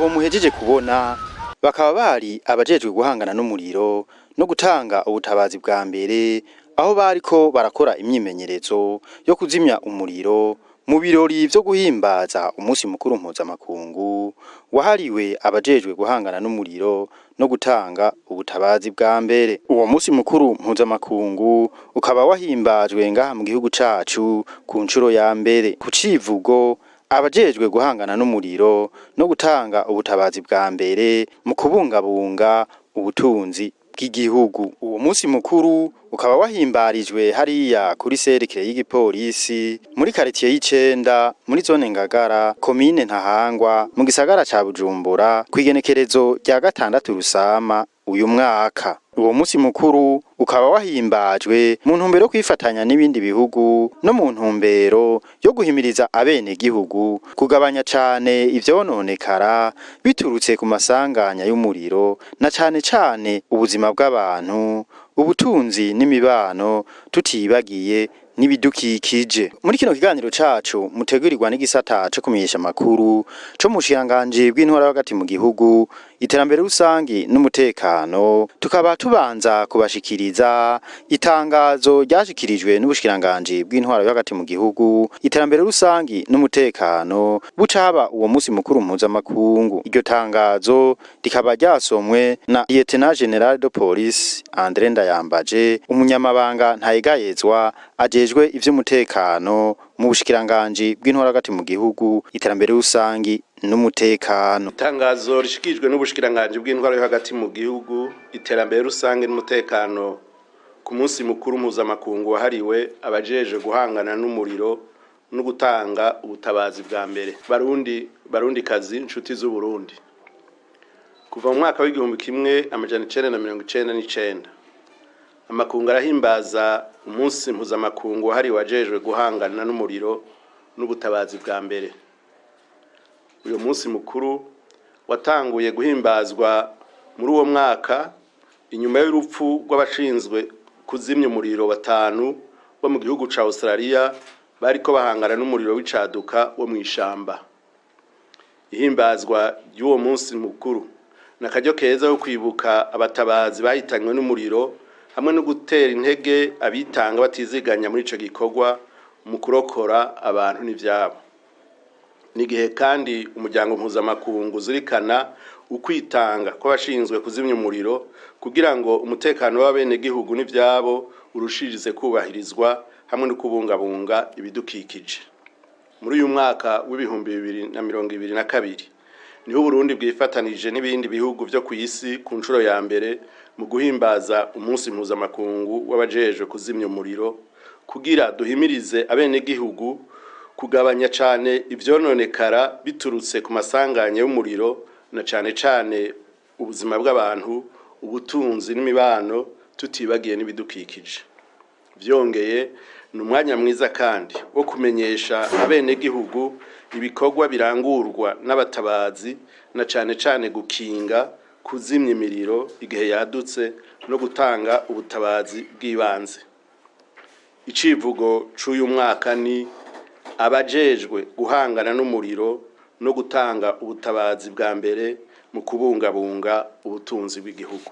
Abo muhejeje kubona bakaba bari abajejwe guhangana n'umuriro no gutanga ubutabazi bwa mbere, aho bariko barakora imyimenyerezo yo kuzimya umuriro mu birori vyo guhimbaza umunsi mukuru mpuzamakungu wahariwe abajejwe guhangana n'umuriro no gutanga ubutabazi bwa mbere. Uwo munsi mukuru mpuzamakungu ukaba wahimbajwe ngaha mu gihugu cacu ku nshuro ya mbere ku civugo abajejwe guhangana n'umuriro no gutanga ubutabazi bwa mbere mu kubungabunga ubutunzi bw'igihugu. Uwo munsi mukuru ukaba wahimbarijwe hariya kuri serikire y'igipolisi muri karitiye y'icenda muri zone Ngagara, komine Ntahangwa, mu gisagara ca Bujumbura, kw'igenekerezo rya 6 Rusama uyu mwaka. Uwo munsi mukuru ukaba wahimbajwe mu ntumbero yo kwifatanya n'ibindi bihugu no mu ntumbero yo guhimiriza abenegihugu kugabanya cane ivyononekara biturutse ku masanganya y'umuriro, na cane cane ubuzima bw'abantu, ubutunzi n'imibano, tutibagiye n'ibidukikije. Muri kino kiganiro cacu mutegurirwa n'igisata co kumenyesha amakuru co mu bushikiranganji bw'intwara hagati mu gihugu, iterambere rusangi n'umutekano, tukaba tubanza kubashikiriza itangazo ryashikirijwe n'ubushikiranganji bw'intwara hagati mu gihugu, iterambere rusangi n'umutekano, buca haba uwo munsi mukuru mpuzamakungu. Iryo tangazo rikaba ryasomwe na Lieutenant General de Police André Ndayambaje, umunyamabanga ntayegayezwa ajejwe ivy'umutekano mu bushikiranganji bw'intwara hagati mu gihugu, iterambere rusangi n'umutekano. Itangazo rishikijwe n'ubushikiranganji bw'intwaro yo hagati mu gihugu, iterambere rusange n'umutekano ku munsi mukuru mpuzamakungu wahariwe abajejwe guhangana n'umuriro no gutanga ubutabazi bwa mbere. Barundi, barundi kazi, inshuti z'u Burundi, kuva mu mwaka w'1999 amakungu arahimbaza umunsi mpuzamakungu wahariwe abajejwe guhangana n'umuriro n'ubutabazi bwa mbere. Uyu munsi mukuru watanguye guhimbazwa muri uwo mwaka inyuma y'urupfu rw'abashinzwe kuzimya umuriro batanu bo mu gihugu ca Australia bariko bahangana n'umuriro w'icaduka wo mw'ishamba. Ihimbazwa ry'uwo munsi mukuru ni akaryo keza ko kwibuka abatabazi bahitanywe n'umuriro hamwe no gutera intege abitanga batiziganya muri ico gikorwa mu kurokora abantu n'ivyabo. Ni igihe kandi umuryango mpuzamakungu uzirikana ukwitanga kw'abashinzwe kuzimya umuriro kugira ngo umutekano w'abenegihugu n'ivyabo urushirize kubahirizwa hamwe no kubungabunga ibidukikije. Muri uyu mwaka w'2022 niho Uburundi bwifatanije n'ibindi bihugu vyo kw'isi ku nshuro ya mbere mu guhimbaza umunsi mpuzamakungu w'abajejwe kuzimya umuriro kugira duhimirize abenegihugu kugabanya cane ivyononekara biturutse ku masanganya y'umuriro, na cane cane ubuzima bw'abantu, ubutunzi n'imibano, tutibagiye n'ibidukikije. Vyongeye ni umwanya mwiza kandi wo kumenyesha abenegihugu ibikorwa birangurwa n'abatabazi, na cane cane gukinga, kuzimya imiriro igihe yadutse no gutanga ubutabazi bw'ibanze. Icivugo c'uyu mwaka ni abajejwe guhangana n'umuriro no gutanga ubutabazi bwa mbere mu kubungabunga ubutunzi bw'igihugu.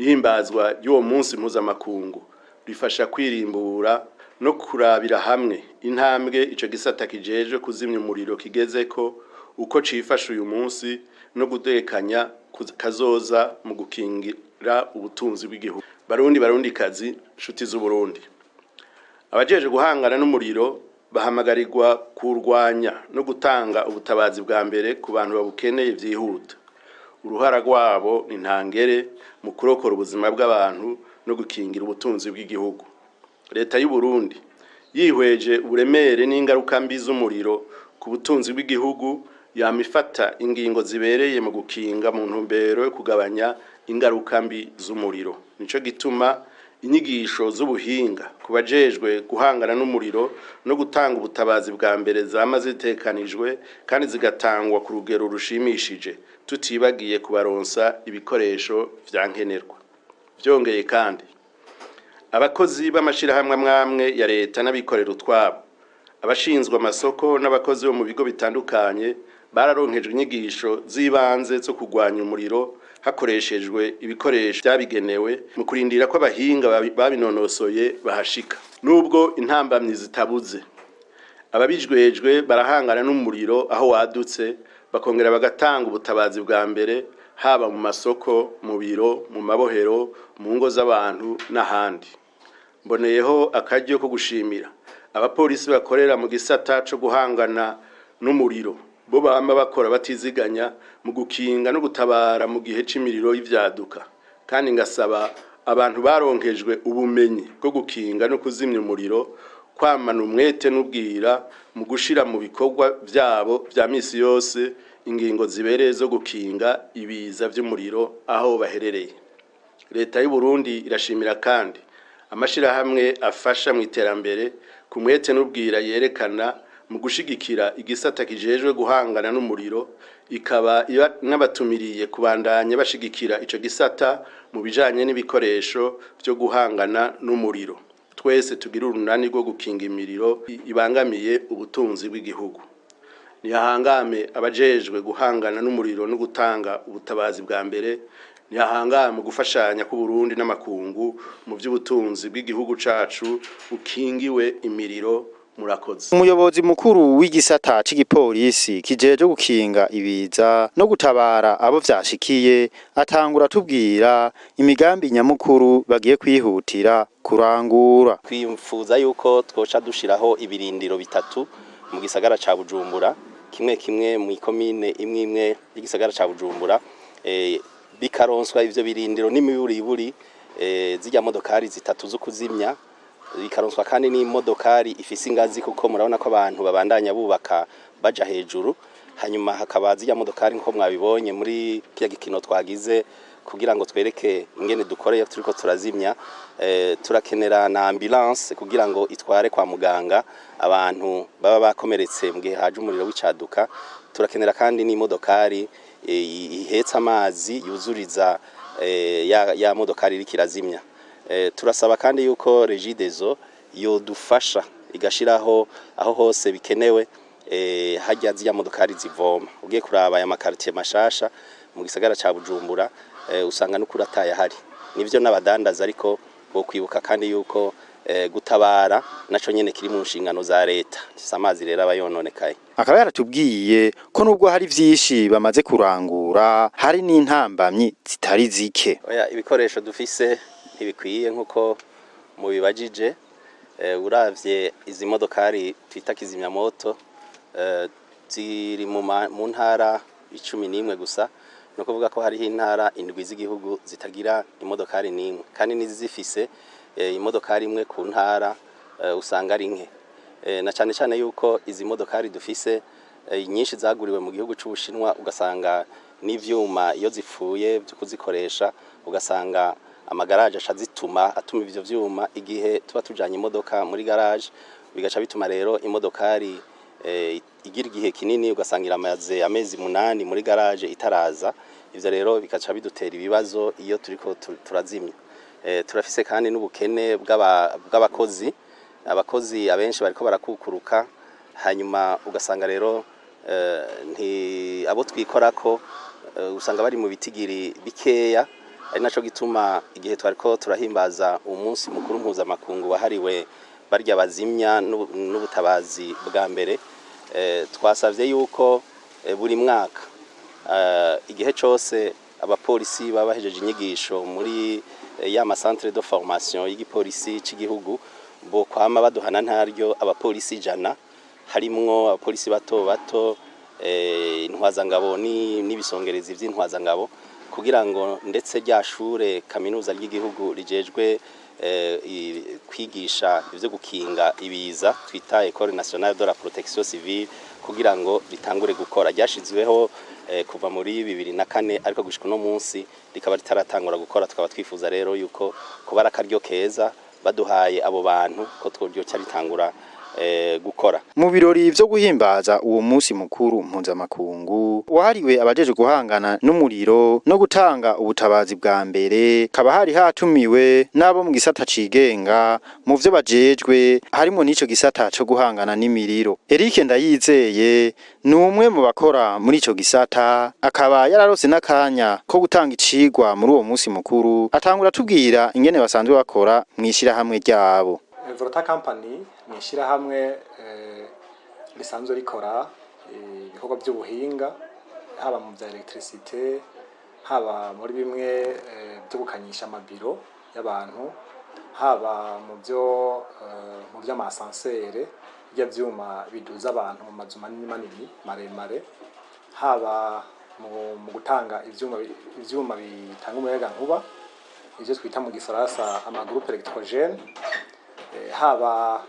Ihimbazwa ry'uwo munsi mpuzamakungu rifasha kwirimbura no kurabira hamwe intambwe ico gisata kijejwe kuzimya umuriro kigezeko, uko cifashe uyu munsi no gutekanya kazoza mu gukingira ubutunzi bw'igihugu. Barundi, barundi kazi, nshuti z'u Burundi, abajeje guhangana n'umuriro bahamagarirwa kurwanya no gutanga ubutabazi bwa mbere ku bantu babukeneye vyihuta. Uruhara rwabo ni ntangere mu kurokora ubuzima bw'abantu no gukingira ubutunzi bw'igihugu. Leta y'u Burundi yihweje uburemere n'ingaruka mbi z'umuriro ku butunzi bw'igihugu, yama ifata ingingo zibereye mu gukinga mu ntumbero yo kugabanya ingaruka mbi z'umuriro. Nico gituma inyigisho z'ubuhinga ku bajejwe guhangana n'umuriro no gutanga ubutabazi bwa mbere zama zitekanijwe kandi zigatangwa ku rugero rushimishije, tutibagiye kubaronsa ibikoresho vya nkenerwa. Vyongeye kandi, abakozi b'amashirahamwe amwamwe ya leta n'abikorera utwabo, abashinzwe amasoko n'abakozi bo mu bigo bitandukanye Bararonkejwe inyigisho z'ibanze zo kurwanya umuriro hakoreshejwe ibikoresho byabigenewe mu kurindira ko abahinga babinonosoye bahashika. Nubwo intambamyi zitabuze, ababijwejwe barahangana n'umuriro aho wadutse, bakongera bagatanga ubutabazi bwa mbere, haba mu masoko, mu biro, mu mabohero, mu ngo z'abantu n'ahandi. Mboneyeho akaryo ko gushimira abapolisi bakorera mu gisata co guhangana n'umuriro, bo bama bakora batiziganya mu gukinga no gutabara mu gihe c'imiriro y'ivyaduka, kandi ngasaba abantu baronkejwe ubumenyi bwo gukinga no kuzimya umuriro kwamana umwete n'ubwira mu gushira mu bikorwa vyabo vya misi yose ingingo zibereye zo gukinga ibiza vy'umuriro aho baherereye. Leta y'u Burundi irashimira kandi amashirahamwe afasha mu iterambere ku mwete n'ubwira yerekana mu gushigikira igisata kijejwe guhangana n'umuriro, ikaba n'abatumiriye kubandanya bashigikira ico gisata mu bijanye n'ibikoresho vyo guhangana n'umuriro. Twese tugira urunani rwo gukinga imiriro ibangamiye ubutunzi bw'igihugu. Nihahangame abajejwe guhangana n'umuriro no gutanga ubutabazi bwa mbere. Nihahangame gufashanya ku Burundi n'amakungu mu by'ubutunzi bw'igihugu cacu bukingiwe imiriro. Murakoze. Umuyobozi mukuru w'igisata c'igipolisi kijeje gukinga ibiza no gutabara abo vyashikiye atangura tubwira imigambi nyamukuru bagiye kwihutira kurangura. Twimfuza yuko twoca dushiraho ibirindiro bitatu mu gisagara ca Bujumbura, kimwe kimwe mu ikomine imwe imwe y'igisagara ca Bujumbura, bikaronswa ivyo birindiro n'imiburiburi zirya modokari zitatu zo kuzimya, bikaronswa kandi n'imodokari ifise ingazi, kuko murabona ko abantu babandanya bubaka baja hejuru. Hanyuma hakaba zirya modokari nko mwabibonye muri kiya gikino twagize kugira ngo twereke ingene dukoreye turiko turazimya. Turakenera na ambulance kugira ngo itware kwa muganga abantu baba bakomeretse mu gihe haje umuriro w'icaduka. Turakenera kandi n'imodokari ihetse amazi yuzuriza ya modokari iriko irazimya. Turasaba kandi yuko Regideso yodufasha igashiraho aho hose bikenewe hajya zirya modokari zivoma. Ugiye kuraba aya makartier mashasha mu gisagara ca Bujumbura, usanga n'ukuri atayahari. Nivyo n'abadandaza, ariko bo kwibuka kandi yuko gutabara naco nyene kiri mu nshingano za leta. Si amazi rero aba yononekaye. Akaba yaratubwiye ko nubwo hari vyinshi bamaze kurangura, hari n'intambamyi zitari zike. Oya, ibikoresho dufise ntibikwiye nkuko mubibajije. Uravye izi modokari twita kizimyamoto, ziri mu ntara 11 gusa. Ni ukuvuga ko hariho intara indwi z'igihugu zitagira imodokari n'imwe, kandi n'izifise imodokari imwe ku ntara usanga ari nke. Na cane cane yuko izi modokari dufise nyinshi zaguriwe mu gihugu c'Ubushinwa, ugasanga n'ivyuma iyo zipfuye vyo kuzikoresha, ugasanga amagaraje aca azituma, atuma ivyo vyuma igihe tuba tujanye imodoka muri garage, bigaca bituma rero imodokari igira igihe kinini, ugasanga iramaze amezi 8 muri garage itaraza. Ivyo rero bigaca bidutera ibibazo iyo turiko turazimya. Turafise kandi n'ubukene bw'abakozi. Abakozi abenshi bariko barakukuruka, hanyuma ugasanga rero nti abo twikorako usanga bari mu bitigiri bikeya. Ari naco gituma igihe twariko turahimbaza umunsi mukuru mpuzamakungu wahariwe barya bazimya n'ubutabazi bwa mbere, twasavye yuko buri mwaka igihe cose abapolisi baba bahejeje inyigisho muri ya ma centre de formation y'igipolisi c'igihugu, bo kwama baduhana ntaryo abapolisi 100, harimwo abapolisi bato bato, intwazangabo n'ibisongerezi vy'intwazangabo, kugira ngo ndetse rya shure kaminuza ry'igihugu rijejwe kwigisha ivyo gukinga ibiza, twita Ecole Nationale de la Protection Civile, kugira ngo ritangure gukora. Ryashizweho kuva muri 2004, ariko gushika uno munsi rikaba ritaratangura gukora. Tukaba twifuza rero yuko kuba ari akaryo keza baduhaye abo bantu ko tworyoca ritangura. gukora. Mu birori vyo guhimbaza uwo musi mukuru mpuzamakungu wahariwe abajejwe guhangana n'umuriro no gutanga ubutabazi bwa mbere, kaba hari hatumiwe n'abo mu gisata cigenga mu vyo bajejwe harimo n'ico gisata co guhangana n'imiriro. Eric Ndayizeye ni umwe mu bakora muri ico gisata, akaba yararose n'akanya ko gutanga icigwa muri uwo musi mukuru. Atangura atubwira ingene basanzwe bakora mw'ishirahamwe ryabo. Volta Company ni ishyirahamwe risanzwe rikora ibikorwa by'ubuhinga, haba mu bya electricité, haba muri bimwe byo gukanyisha amabiro y'abantu, haba mu byo mu by'ama ascenseur, bijya vyuma biduza abantu mu mazu manini manini maremare, haba mu gutanga ivyuma bitanga umuyaga nkuba, ivyo twita mu gifaransa ama groupe électrogène, haba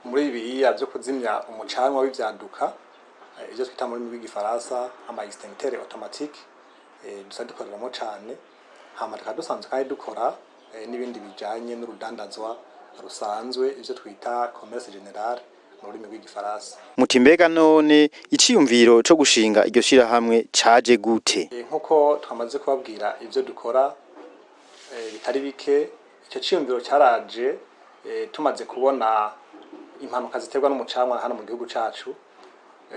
muri biriya byo kuzimya umucanwa w'ivyaduka, ivyo twita mu rurimi rw'igifaransa ama extincteur automatique, dusa dukoreramo cane. Hama tukaba dusanzwe kandi dukora n'ibindi bijanye n'urudandazwa rusanzwe, ivyo twita commerce général mu rurimi rw'igifaransa. Muti mbega none iciyumviro co gushinga iryo shirahamwe caje gute? Nkuko twamaze kubabwira ivyo dukora bitari bike, icyo ciyumviro caraje tumaze kubona impanuka ziterwa n'umucanwa hano mu gihugu cacu.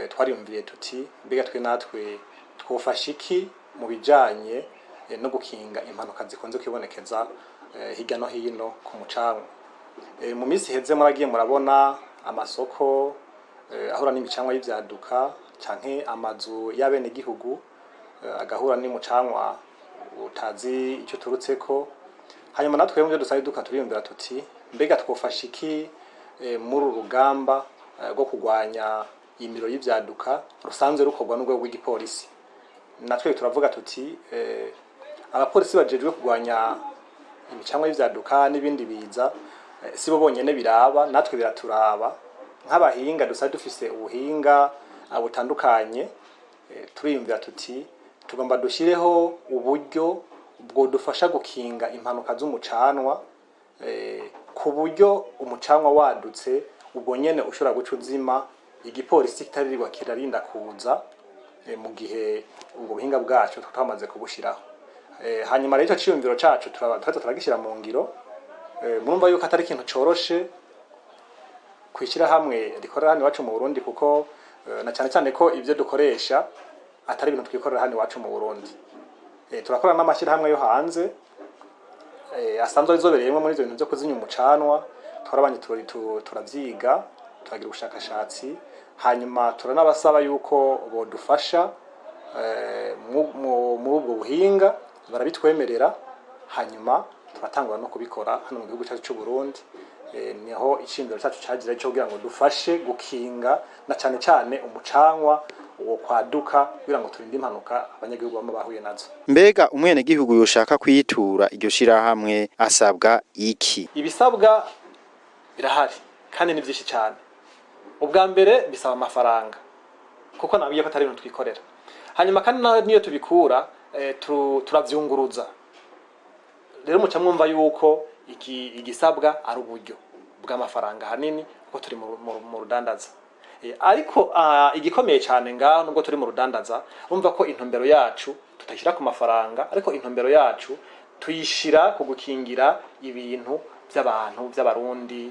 Twariyumviriye tuti mbega twe natwe twofasha iki mu bijanye no gukinga impanuka zikunze kwibonekeza hirya no hino ku mucanwa. Mu minsi iheze muragiye murabona amasoko ahura n'imicanwa y'ivyaduka, canke amazu y'abenegihugu agahura n'umucanwa utazi icyo uturutseko. Hanyuma natwe mu byo dusanzwe duka turiyumvira tuti mbega twofasha iki muri uru rugamba rwo kurwanya imiriro y'ivyaduka rusanzwe rukorwa n'urwego rw'igipolisi. Natwe turavuga tuti abapolisi bajejwe kurwanya imicanwa y'ivyaduka n'ibindi biza si bo bonyene biraba, natwe biraturaba nk'abahinga dusanzwe dufise ubuhinga butandukanye. Turiyumvira tuti tugomba dushyireho uburyo bwodufasha gukinga impanuka z'umucanwa, ku buryo umucanwa wadutse ubwo nyene ushobora guca uzima, igipolisi kitaririrwa kirarinda kuza, mu gihe ubwo buhinga bwacu twamaze kubushiraho. Hanyuma rero ico ciyumviro cacu turaheza turagishyira mu ngiro. Murumva yuko atari ikintu coroshe kw'ishyirahamwe rikorera hano iwacu mu Burundi, kuko na cyane cyane ko ibyo dukoresha atari ibintu twikorera hano iwacu mu Burundi. Turakorana n'amashyirahamwe yo hanze asanzwe azobereyemo muri ivyo bintu vyo kuzimya umucanwa. Twarabanje turavyiga, turagira ubushakashatsi, hanyuma turanabasaba yuko bodufasha muri ubwo buhinga, barabitwemerera, hanyuma turatangura no kubikora hano mu gihugu cyacu cy'u Burundi. Niho iciyumviro cyacu cagira cyo kugira ngo dufashe gukinga na cane cane umucanwa wo kwaduka, kugira ngo turinde impanuka abanyagihugu bama bahuye nazo. Mbega umwenegihugu yoshaka kwitura iryo shirahamwe asabwa iki? Ibisabwa birahari kandi ni byinshi cyane. Ubwa mbere bisaba amafaranga, kuko nabwiye ko atari ibintu twikorera. Hanyuma kandi naho niyo tubikura turavyunguruza. Rero muca mwumva yuko igisabwa ari uburyo bw'amafaranga hanini, kuko turi mu rudandaza. Ariko igikomeye cyane ngaho, nubwo turi mu rudandaza, urumva ko intumbero yacu tutashyira ku mafaranga, ariko intumbero yacu tuyishira ku gukingira ibintu by'abantu by'abarundi,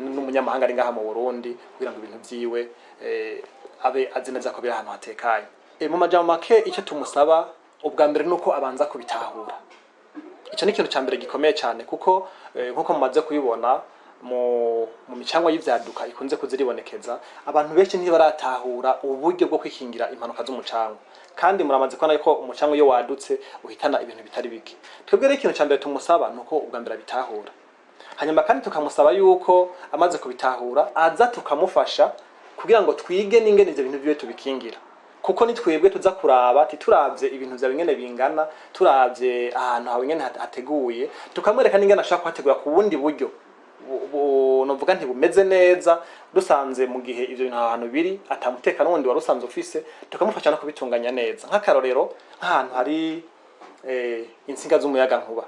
n'umunyamahanga ari ngaha mu Burundi, kugira ngo ibintu vyiwe abe azi neza ko biri ahantu hatekanye. Mu majambo make, icyo tumusaba ubwa mbere nuko abanza kubitahura. Icyo ni ikintu cya mbere gikomeye cyane, kuko nkuko mumaze kubibona mu micanwa y'ivyaduka ikunze kuziribonekeza, abantu benshi ntibaratahura uburyo bwo kwikingira impanuka z'umucanwa, kandi muramaze kubona ko umucanwa iyo wadutse uhitana ibintu bitari bike. Twebwe rero ikintu cya mbere tumusaba ni uko ubwa mbere abitahura. Hanyuma kandi tukamusaba yuko amaze kubitahura aza tukamufasha kugira ngo twige n'ingene ivyo bintu bibe tubikingira, kuko ni twebwe tuza kuraba tituravye ibintu vyawe ingene bingana, turavye ahantu hawe ingene hateguye, tukamwereka n'ingene ashobora kuhategura ku bundi buryo novuga ntibumeze neza. Dusanze mu gihe ivyo bintu aho hantu biri ata mutekano wundi wari usanzwe ufise, tukamufasha no kubitunganya neza. Nk'akarorero, nk'ahantu hari insinga z'umuyagankuba.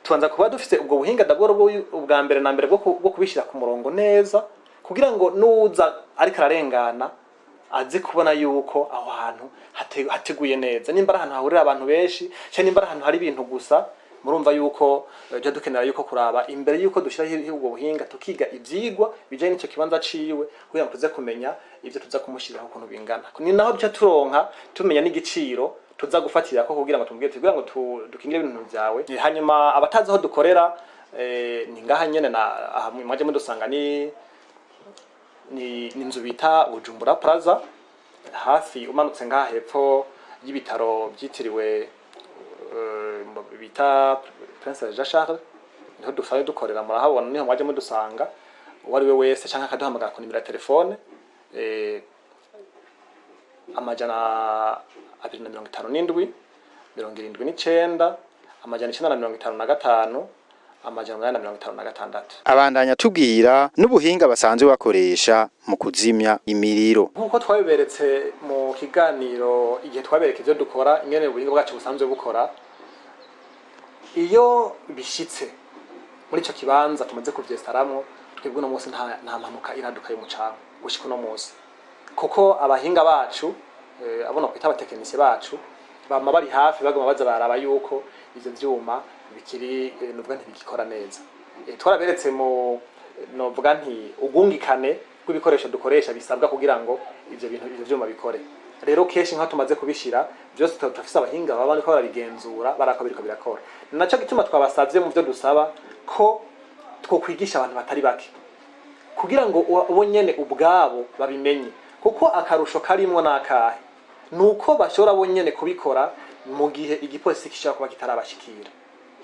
Tubanza kuba dufise ubwo buhinga d'abord bwo ubwa mbere na mbere bwo kubishyira ku murongo neza, kugira ngo nuza ariko ararengana aze kubona yuko aho hantu hateguye neza, nimba ari ahantu hahurira abantu benshi cyangwa nimba ari ahantu hari ibintu gusa. Murumva yuko tujya dukenera yuko kuraba imbere yuko dushyiraho ubwo buhinga, tukiga ivyigwa bijanye n'ico kibanza ciwe, kugira ngo tuze kumenya ivyo tuza kumushyiriraho ukuntu bingana. Ni naho duca turonka tumenya n'igiciro tuza gufatira ko, kugira ngo tumubwire, kugira ngo dukingire ibintu vyawe. Hanyuma abatazi aho dukorera, ni ngaha nyene na aha mwaje mudusanga, ni inzu bita Bujumbura Plaza, hafi umanutse ngaha hepfo y'ibitaro byitiriwe bita Prince Jean Charles, niho dusanzwe dukorera. Murahabona, niho mwaje mudusanga. Uwo ari we wese canke akaduhamagara ku nimero ya telefone 257 79 955 856. Abandanya tubwira n'ubuhinga basanzwe bakoresha mu kuzimya imiriro. Nk'uko twabiberetse mu kiganiro igihe twabereka ivyo dukora, ingene ubuhinga bwacu busanzwe bukora, iyo bishitse muri ico kibanza tumaze kuvyestaramwo, twebwe uno munsi nta mpanuka iraduka y'umucanga gushika uno munsi, kuko abahinga bacu, abo nokwita abatekinisiye bacu, bama bari hafi, baguma baza baraba yuko ivyo vyuma bikiri, novuga nti bigikora neza. Twaraberetse mu novuga nti ubwungikane bw'ibikoresho dukoresha bisabwa kugira ngo ivyo bintu, ivyo vyuma bikore. Rero kenshi nka tumaze kubishira byose, tuba turafise abahinga baba bariko barabigenzura, barako biriko birakora. Ni naco gituma twabasavye mu vyo dusaba ko twokwigisha abantu batari bake, kugira ngo bo nyene ubwabo babimenye, kuko akarusho karimwo n'akahe? Nuko bashobora bo nyene kubikora mu gihe igipolisi gishobora kuba kitarabashikira.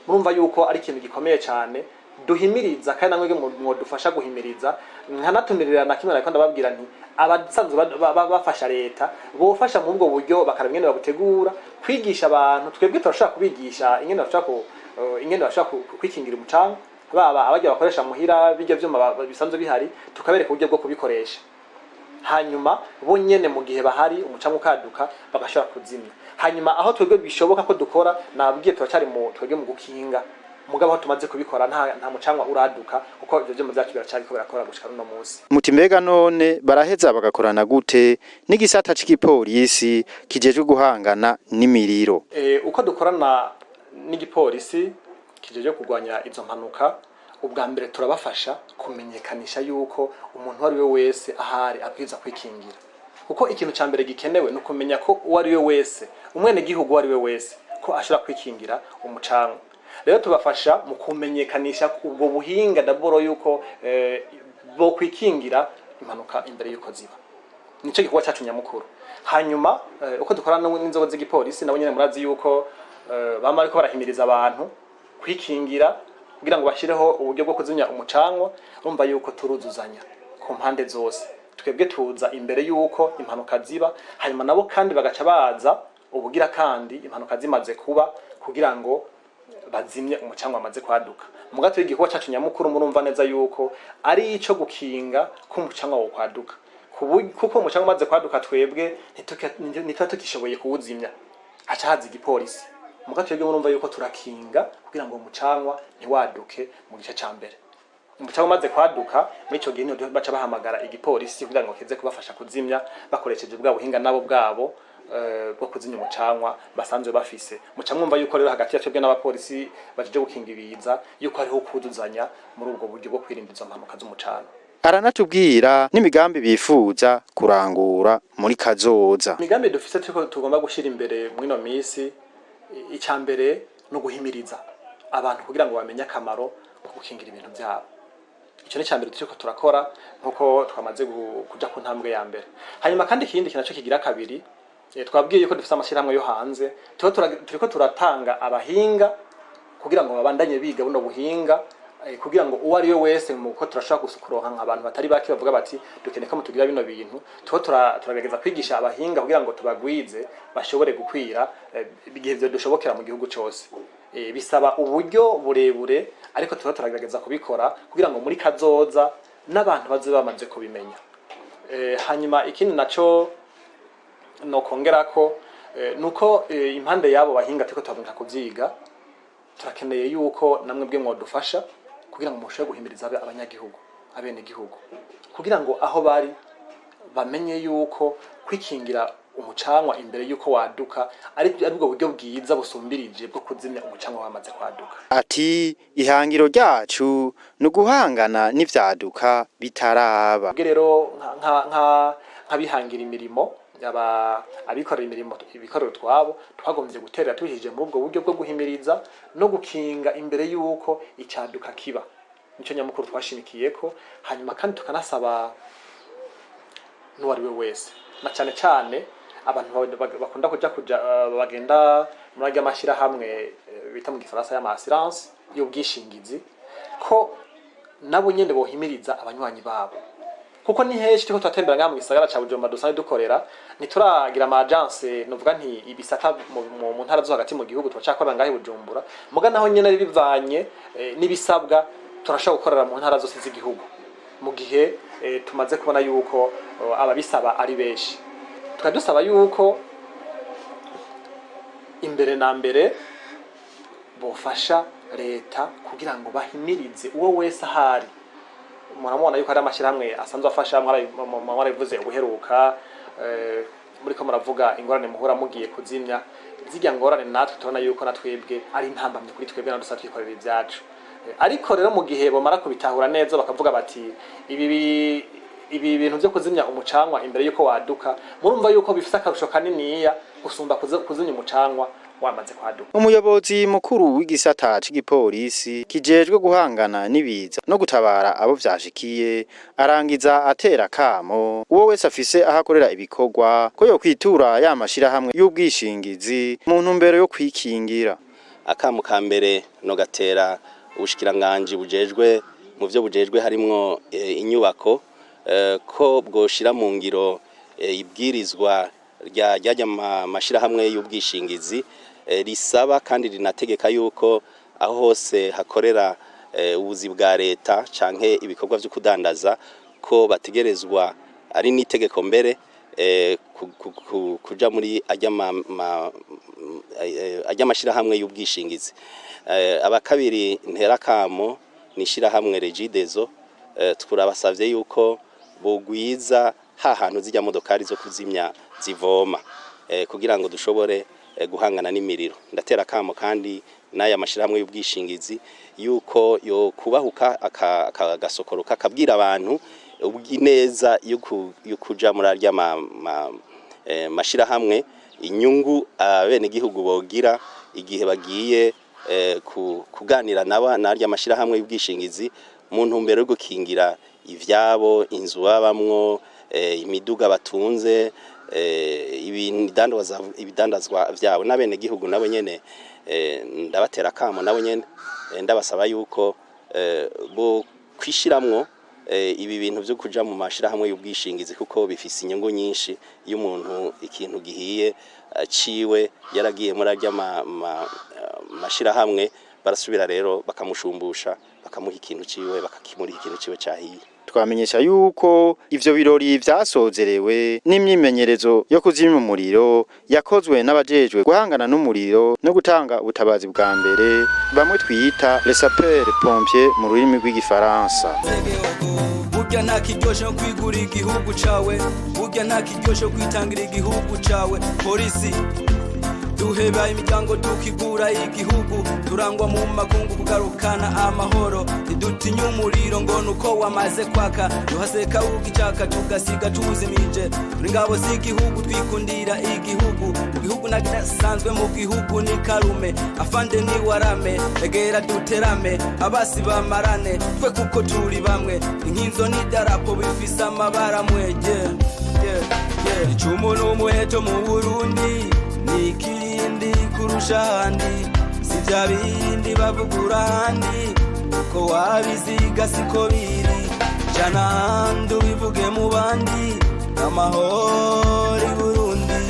Murumva yuko ari ikintu gikomeye cyane duhimiriza, kandi namwe mwodufasha guhimiriza. Nkanatumirira na kimwe, ariko ndababwira nti abasanzwe bafasha leta bofasha muri ubwo buryo, bakaraba ingene babutegura kwigisha abantu. Twebwe turashobora kubigisha ingene bashobora ingene bashobora kwikingira umucanga, baba abajya bakoresha muhira bijya vyuma bisanzwe bihari, tukabereka uburyo bwo kubikoresha, hanyuma bo nyene mu gihe bahari umucanga ukaduka bagashobora kuzimya. Hanyuma aho twebwe bishoboka ko dukora, nabwiye turacyari mu twebwe mu gukinga, mugabo aho tumaze kubikora nta mucangwa uraduka, kuko ivyo vyuma vyacu biracariko birakora gushika n'uno munsi. Muti mbega none baraheza bagakorana gute n'igisata c'igipolisi kijejwe guhangana n'imiriro? Uko dukorana n'igipolisi kijeje kurwanya izo mpanuka, ubwa mbere turabafasha kumenyekanisha yuko umuntu uwo ari we wese ahari abwirizwa kwikingira, kuko ikintu ca mbere gikenewe ni ukumenya ko uwo ari we wese, umwenegihugu uwo ari we wese, ko ashobora kwikingira umucanga. Rero tubafasha mu kumenyekanisha ubwo buhinga d'abord yuko bo kwikingira impanuka imbere yuko ziba. Nico gikorwa cyacu nyamukuru. Hanyuma uko dukorana n'inzego z'igipolisi, nabo nyene murazi yuko bama ariko barahimiriza abantu kwikingira kugira ngo bashireho uburyo bwo kuzimya umucanwa. Urumva yuko turuzuzanya ku mpande zose. Twebwe tuza imbere yuko impanuka ziba, hanyuma nabo kandi bagaca baza ubugira kandi impanuka zimaze kuba, kugira ngo bazimye umucanwa wamaze kwaduka. Mugato igikorwa cyacu nyamukuru, murumva neza yuko ari ico gukinga ko umucanwa wo kwaduka, kuko umucanwa umaze kwaduka twebwe ntituba tukishoboye kuwuzimya, haca haza igipolisi. Muga twebwe murumva yuko turakinga kugira ngo umucanwa ntiwaduke mu gice ca mbere. Umucanwa umaze kwaduka, muri ico gihe niho baca bahamagara igipolisi kugira ngo kize kubafasha kuzimya bakoresheje bwa buhinga nabo bwabo bwo kuzimya umucanwa basanzwe bafise. Muca mwumva yuko rero hagati ya twebwe n'abapolisi bajeje gukinga ibiza yuko hariho kuzuzanya muri ubwo buryo bwo kwirinda izo mpanuka z'umucanwa. Aranatubwira n'imigambi bifuza kurangura muri kazoza. Imigambi dufise turiko tugomba gushira imbere muri ino misi, icya mbere ni uguhimiriza abantu kugira ngo bamenye akamaro ko gukingira ibintu byabo. Icyo ni mbere turiko turakora, nkuko twamaze kuja ku ntambwe ya mbere. Hanyuma kandi ikindi kintu naco kigira kabiri, twabwiye yuko dufise amashyirahamwe yo hanze, turiko turatanga abahinga kugira ngo babandanye biga buno buhinga, kugira ngo uwo ari we wese mu ko turashobora kuronka abantu batari bake bavuga bati dukeneye ko mutugira bino bintu. Tuho turagerageza kwigisha abahinga kugira ngo tubagwize, bashobore gukwira igihe vyo dushobokera mu gihugu cose. Bisaba uburyo burebure, ariko tuba turagerageza kubikora kugira ngo muri kazoza n'abantu baze bamaze kubimenya. Hanyuma ikindi naco nokongerako, nuko impande y'abo bahinga turiko turaboneka kuvyiga. Turakeneye yuko namwe bwe mwadufasha kugira ngo mushobore guhimiriza abanyagihugu, abenegihugu, kugira ngo aho bari bamenye yuko kwikingira umucanwa imbere yuko waduka ari bwo buryo bwiza busumbirije bwo kuzimya umucanwa wamaze kwaduka. Ati ihangiro ryacu ni uguhangana n'ivyaduka bitaraba. Twebwe rero nk'abihangira imirimo, aba abikorera imirimo, ibikorera utwabo, twagombye guterera tubishije muri ubwo buryo bwo guhimiriza no gukinga imbere y'uko icaduka kiba. Nico nyamukuru twashimikiyeko. Hanyuma kandi tukanasaba n'uwari we wese, na cane cane abantu bakunda kuja bagenda muri arya mashirahamwe bita mu gifaransa y'ama assurance, y'ubwishingizi, ko nabo nyene bohimiriza abanywanyi babo, kuko ni henshi turiko turatembera ngaha mu gisagara ca Bujumbura dusanzwe dukorera. Ntituragira ama agence, novuga nti ibisata mu ntara zo hagati mu gihugu. Turacakorera ngaha i Bujumbura, muga naho nyene bivanye n'ibisabwa turashobora gukorera mu ntara zose z'igihugu mu gihe tumaze kubona yuko ababisaba ari benshi. Tukaba dusaba yuko imbere na mbere bofasha leta kugira ngo bahimirize uwo wese ahari. Muramubona yuko hari amashyirahamwe asanzwe afasha, mwarabivuze ubuheruka, muriko muravuga ingorane muhura mugiye kuzimya. Zirya ngorane natwe tubona yuko natwebwe ari intambamye kuri twebwe na dusa twikorera ibyacu. Ariko rero mu gihe bamara kubitahura neza bakavuga bati ibi bintu byo kuzimya umucanwa imbere yuko waduka, murumva yuko bifise akarusho kaniniya gusumba kuzimya umucanwa wamaze kwaduka. Umuyobozi mukuru w'igisata c'igipolisi kijejwe guhangana n'ibiza no gutabara abo vyashikiye arangiza atera kamo uwo wese afise aho akorera ibikorwa ko yokwitura ya mashirahamwe y'ubwishingizi mu ntumbero yo kwikingira. Akamu ka mbere no gatera ubushikiranganji bujejwe mu byo bujejwe harimwo inyubako, ko bwoshira mu ngiro ibwirizwa rya ryajya mashirahamwe y'ubwishingizi, risaba kandi rinategeka yuko aho hose hakorera ubuzi bwa leta canke ibikorwa vyo kudandaza ko bategerezwa, ari n'itegeko mbere, kuja muri ajya mashirahamwe y'ubwishingizi. Abakabiri ntera kamo ni ishirahamwe Regideso. Turabasavye yuko bogwiza ha hantu zijya modokari zo kuzimya zivoma, kugira ngo dushobore guhangana n'imiriro. Ndatera kamo kandi n'aya mashirahamwe y'ubwishingizi yuko yo kubahuka akagasokoroka akabwira abantu ineza yo kuja muri arya mashirahamwe, inyungu abenegihugu bogira igihe bagiye kuganira naba narya mashirahamwe y'ubwishingizi mu ntumbero yo gukingira ivyabo, inzu babamwo, imiduga batunze, ibidandazwa vyabo. N'abenegihugu nabo nyene ndabatera kamo, nabo nyene ndabasaba yuko bo kwishiramwo ibi bintu vyo kuja mu mashirahamwe y'ubwishingizi, kuko bifise inyungu nyinshi. Iyo umuntu ikintu gihiye ciwe yaragiye muri arya mashirahamwe, barasubira rero bakamushumbusha, bakamuha ikintu ciwe, bakakimuriha ikintu ciwe cahiye. Twamenyesha yuko ivyo birori vyasozerewe n'imyimenyerezo yo kuzimya umuriro yakozwe n'abajejwe guhangana n'umuriro no gutanga ubutabazi bwa mbere, bamwe twita les sapeurs pompiers mu rurimi rw'igifaransa. Burya nta kiryoshe nko kwigura igihugu cawe, burya nta kiryoshe kwitangira igihugu cawe. Polisi duheba imiryango tukigura igihugu, turangwa mu makungu kugarukana amahoro. Ntidutinya umuriro ngo nuko wamaze kwaka, duhaseka ugicaka tugasiga tuwuzimije. Turi ngabo z'igihugu, twikundira igihugu. Mu gihugu nagidasanzwe, mu gihugu ni karume afande ni warame. Egera duterame, abasi bamarane, twe kuko turi bamwe. Inkinzo n'idarapo bifise amabara mwe, yeah, yeah, yeah. Icumu n'umuheto mu Burundi ni ikirindi kurusha ahandi, si bya bindi bavugura ahandi ko wabiziga siko biri. Jana ahandi ubivuge mu bandi, amahoro i Burundi.